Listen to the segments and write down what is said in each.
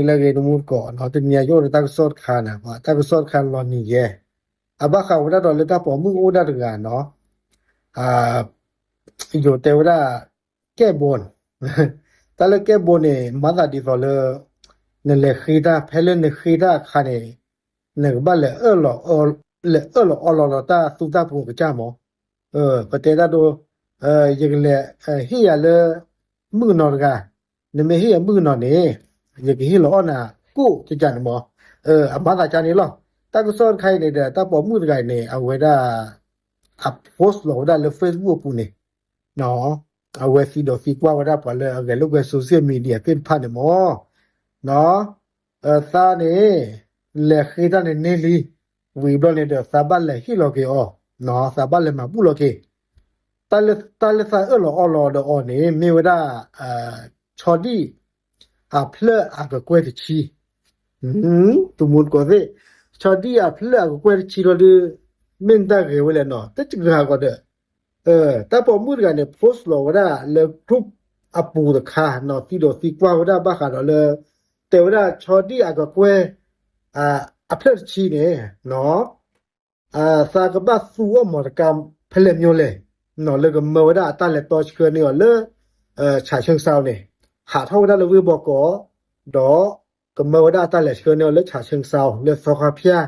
လၢအဂ့ၤ တမူတကိးနီၤ, တနံၤအံၤယအိၣ်ဒီးတၢ်ကစီၣ်တခါန့ၣ်, တၢ်ကစီၣ်တခါလီၤနံၤယဲ, အဘၣ်ဃးဝဲဒၣ်ဒီးလၢတၢ်ပိာ်မုၣ်အိၣ်ဒၣ်တဂၤနီၤ, ယိၤတဲဝဲဒၣ် ကဲၣ်ဘိန့ၣ်, တၢ်လၢကဲၣ်ဘိန့ၣ် မၤသးဒ်သိးလၢ နလဲၤဃ့တၢ် ဖဲလၢနဃ့တၢ်အခါန့ၣ် နကဘၣ်လဲၤအၢၣ်လီၤ လဲၤအၢၣ်လီၤအီလီၤဒီးတၢ်သူတၢ်ပှိၤကစၢ်မး, ပတဲတၢ်ဒိ, ယကလဲၤဟ့ၣ်ယၤလၢ မုၣ်ကနီၤတဂၤ, နမ့ၢ်ဟ့ၣ်ယၤမုၣ်ကနီၤန့ၣ် ယကဟ့ၣ်လီၤအီၣ်နၤကိၣ်ကကန့ၣ်မး, အမၤသးကန့ၣ်လီၤ. တၢ်ကစီၣ်တခါအံၤန့ၣ်ဒီး တၢ်ပိာ်မုၣ်တဂၤအံၤန့ၣ် အဝဲဒၣ် အ post လီၤဝဲဒၣ်လၢ Facebook အပူၤန့ၣ် အဝဲသံဒိးသံကွၢ်ဝဲဒၣ်ပှၤလၢအဂဲၤလိာ်ကွဲ social media သ့ၣ်တဖၣ်န့ၣ်မး, သးန့ၣ် လဲၤဃ့တၢ်န့ၣ်န့ၢ်လံ, ဝံၤဘျီန့ၣ်ဒီး သးဘၣ်လဲၤဟ့ၣ်လီၤက့ၤအီၤ, သးဘၣ်လဲၤမၤဘူၣ်လီၤက့ၤ, တၢ်လၢသးအၢၣ်လီၤအီလီၤဒီးအီၤန့ၣ် မ့ၢ်ဝဲဒၣ် ဆီဒံၣ် အဖျၢၣ်အကကွဲၢ်တဆံ တမူတကိးသ့ၣ်, ဆီဒံၣ်အဖျၢၣ်အကကွဲၢ်တဆံလီၤဒီး မ့ၢ်တၢ်ဂ့ၤဝဲလဲၣ်နီၤ, တဂၤဂီၤဒီး တၢ်ပိာ်မုၣ်တဂၤန့ၣ် post လီၤဝဲဒၣ်လၢ group အပူၤတခါနီၤ, သံဒိးသံကွၢ်ဝဲဒၣ်ဘၣ်ဃးဒီးလၢ တဲဝဲဒၣ်ဆီဒံၣ်အကကွဲၢ် အဖျၢၣ်တဆံန့ၣ် သးကဘၣ်သူအီၣ်မီတကါဖဲလဲၣ်မ့ၢ်လဲၣ်, လၢကမၢဝဲဒၣ်အတၢ်လဲၤတီဆှၢန့ၢ်အီၤလၢ ဆၣ်ဆၢကစီန့ၣ်, ဟးထီၣ်ဝဲဒၣ်လၢဝ့ၢ်ဘီကီး, ဒီးကမၢဝဲဒၣ်အတၢ်လဲၤဆှၢန့ၢ်အီၤလၢဆၣ်ဆၢကစီ လၢသီခါဖၠၣ်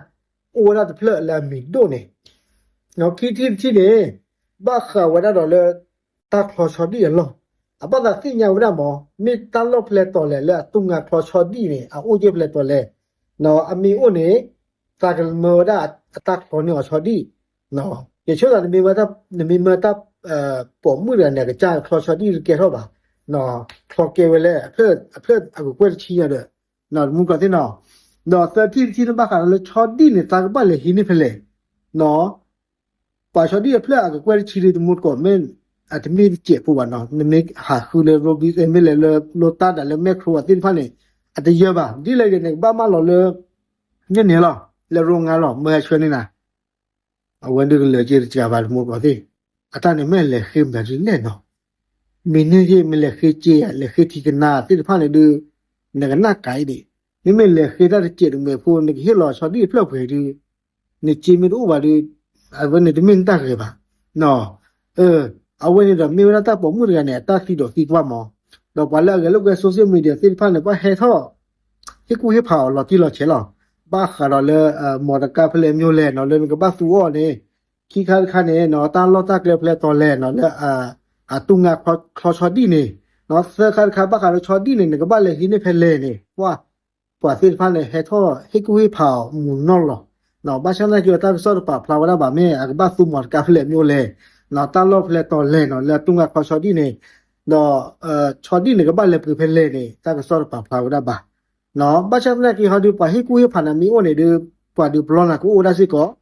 အိၣ်ဝဲဒၣ်တဖျၢၣ်လၢအမံၤဒိၣ်န့ၣ်, ခံထံၣ်တထံၣ်န့ၣ် ဘၣ်ဃးဝဲဒၣ်ဒီးလၢ တၢ်ချီဆီဒံၣ်အလီၢ်, အဘၣ်သးသ့ၣ်ညါဝဲဒၣ်မး, မ့ၢ်တၢ်လီၢ်ဖဲလဲၣ်တီၤလဲၣ် လၢအတူၢ်ငါချီဆီဒံၣ်န့ၣ် အအိၣ်က့ၤဖဲလဲၣ်တီၤလဲၣ်, အမ့ၢ်အိၣ်န့ၣ် သးကမၢဝဲဒၣ်အတၢ်ချီန့ၢ်အီၤဆီဒံၣ်, ယဆိကမိၣ် နမ့ၢ်မၢတၢ်ပိာ်မုၣ်တဂၤန့ၣ် အကစၢ်ချီဆီဒံၣ်တကဲထီၣ်ဘၣ်, ချီကဲဝဲလၢ အဖျၢၣ်အကကွဲၢ်တဆံညါဒီး တမူတကိးသ့ၣ်နီၤ, ဒီးသၢထံၣ်တထံၣ်န့ၣ် ဘၣ်ဃးဒီးလၢဆီဒံၣ်န့ၣ် သးကဘၣ်လဲၤဟံးန့ၢ်ဖဲလဲၣ် ပှၤဆီဒံၣ်အဖျၢၣ်အကကွဲၢ်တဆံဒီး တမူတကိးမ့ၢ် အတမ့ၢ်တစဲးဖိဘၣ်နီၤ, နမ့ၢ်ဟးဃုလၢ Robinsons မ့ၢ်လဲၤလၢ Lotto ဒၣ်လၢ Metro သ့ၣ်တဖၣ်န့ၣ် အတယၢဘၣ်, ဒ်လဲၣ်ဂ့ၤန့ၣ် ကဘၣ်မၢလီၤလၢ န့ၣ်န့ၣ်လီၤ, လၢရိငါလီၤ မၢအဆှၢန့ၢ်နၤ, အဝဲဒၣ်ကလၢာ်က့ၤတစှၤဘၣ် တမူတကိးသ့ၣ်, အတၢ်န့ၣ်မ့ၢ်လဲၤဃ့မတၤဒ်လဲၣ်နီၤ, မ့ၢ်န့ၢ်ယ့ၢ် မ့ၢ်လဲၤဃ့က့ၤ လဲၤဃ့ထံကနါသ့ၣ်တဖၣ်န့ၣ်ဒုး နကနၣ်ကၤအံၤဒံး, မ့မ့ၢ်လဲၤဃ့တၢ်တစဲးတမဲာ်ဖိ နကဟ့ၣ်လီၤဆီဒံၣ်အဖျၢၣ်ပှဲၤဒုး နစ့မ့ၢ်တအိၣ်ဘၣ်ဒီး အဝဲန့ၣ်တမ့ၢ်နတၢ်ဂ့ၤဘၣ်, အဝဲန့ၣ်ဒီးမ့ၢ်ဝဲဒၣ်တၢ်ပိာ်မုၣ်တဂၤန့ၣ် အတၢ်သံဒိးသံကွၢ်မး, ဒီးပှၤလၢအဂဲၤလိာ်ကွဲ social media သ့ၣ်တဖၣ်န့ၣ် ပှၤဟဲထီၣ် ဟ့ၣ်ကူၣ်ဟ့ၣ်ဖးအီၤလီၤတံၢ်လီၤဆဲးလီၤ, ဘၣ်ဃးဒီးလၢ မီတကါဖဲလဲၣ်မ့ၢ်လဲၣ်နီၤ လၢနကဘၣ်သူအီၤန့ၣ်, ခံခါတခါန့ၣ်နီၤ တၢ်လီၢ်တၢ်ကျဲဖဲလဲၣ်တီၤလဲၣ်နီၤ လၢ အတူၢ်ငါချီဆီဒံၣ်န့ၣ်, သၢခါတခါဘၣ်ဃးဒီးဆီဒံၣ်န့ၣ် နကဘၣ်လဲၤဟံးန့ၢ်ဖဲလဲၣ်န့ၣ် ပှၤ ပှၤသ့ၣ်တဖၣ်န့ၣ် ဟဲထီၣ်ဟ့ၣ်ကူၣ်ဟ့ၣ်ဖးအီၤမုာ်နီၢ်လီၤ, ဘၣ်ဆၣ်သနာ်က့ တၢ်ကစီၣ်တပာ်ဖျါဝဲဒၣ်ဘၣ် မ့ၢ်အကဘၣ်သူမီတကါဖဲလဲၣ်မ့ၢ်လဲၣ်, တၢ်လီၢ်ဖဲလဲၣ်တီၤလဲၣ်နီၤ လၢအတူၢ်ငါချီဆီဒံၣ်န့ၣ်, ဒီး ဆီဒံၣ်န့ၣ် ကဘၣ်လဲၤပှ့ၤဖဲလဲၣ်န့ၣ် တၢ်ကစီၣ်တပာ်ဖျါဝဲဒၣ်ဘၣ် ဘၣ်ဆၣ်သနာ်က့ဟီဒီး ပှၤဟ့ၣ်ကူၣ်ဟ့ၣ်ဖးန့ၣ်မ့ၢ်အိၣ်န့ၣ်ဒီး ပှၤဒုးပလီၢ်နၤကအိၣ်ဝဲဒၣ်စ့ၢ်ကီး,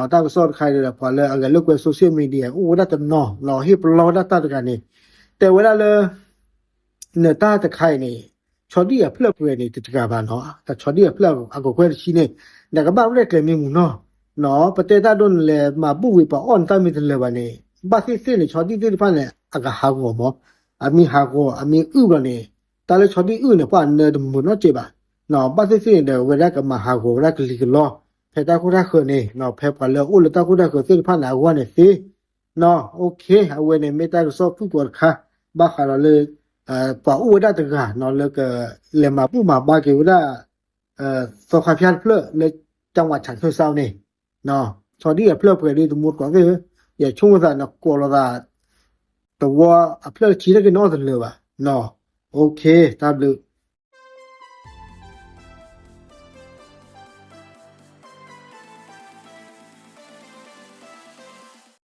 တၢ်ကစီၣ်တခါအံၤဒီး ပှၤလၢအဂဲၤလိာ်ကွဲ social media အိၣ်ဝဲဒၣ်တနီၤ ဟ့ၣ်ပလီၢ်ဝဲဒၣ်တၢ်တဂၤန့ၣ်, တဲဝဲဒၣ်လၢ နတၢ်တခါအံၤန့ၣ် ဆီဒံၣ်အဖျၢၣ်ပှဲၤန့ၣ်တတဂၤဘၣ်နီၤ, ဆီဒံၣ်အဖျၢၣ်အကကွဲၢ်တဆံန့ၣ် နကဘၣ်ရဲၣ်ကျဲၤမ့ၢ်မုာ်နီၢ်, ပတဲတၢ်ဒိၣ်နလဲၤမၤဘူၣ်ဝံၤပှၤအီၣ်နတၢ်မ့ၢ်တလၢာ်ဘၣ်န့ၣ် ဘၣ်သ့ၣ်သ့ၣ်န့ၣ် ဆီဒံၣ်သ့ၣ်တဖၣ်န့ၣ် အကဟးဂီၤမး, အမ့ၢ်ဟးဂီၤ အမ့ၢ်အုၣ်ဘျီန့ၣ်, တၢ်လၢဆီဒံၣ်အုၣ်န့ၣ် ပှၤအနၢတမုာ်နီတစဲးဘၣ်, ဘၣ်သ့ၣ်သ့ၣ်န့ၣ်ဒီး အဝဲဒၣ်ကမၤဟးဂီၤဝဲဒၣ်ကလံၤကလီ ဖဲတၢ်ခိၣ်တၢ်ဃၢၤန့ၣ် ဖဲပှၤလၢအအိၣ်လၢတၢ်ခိၣ်တၢ်ဃၢၤသ့ၣ်တဖၣ်န့ၣ် အဂီၢ်န့ၣ်သ့ အဝဲန့ၣ်မ့ၢ်တၢ်ကစီၣ်ဖုၣ်ကိာ်တခါ ဘၣ်ဃးဒီးလၢ ပှၤအိၣ်ဝဲဒၣ်တဂၤနီၤ လၢကလဲၤမၤဘူၣ်မၤဘါက့ၤဝဲဒၣ် သီခါဖၠၣ်တဖျၢၣ်လၢ ကၠၣ်ဝးဆၣ်ခၢၣ်စးန့ၣ်, ဆီဒံၣ်အဖျၢၣ်ပှဲၤဒီး တမူတကိးသ့ၣ်ဧၢ, ယဆိကမိၣ်သးနကိးလိာ်သး တဝီအဖျၢၣ်တဆံတက့ၢ်နအီၣ်တလၢာ်ဘၣ်, တၢ်ဘျုး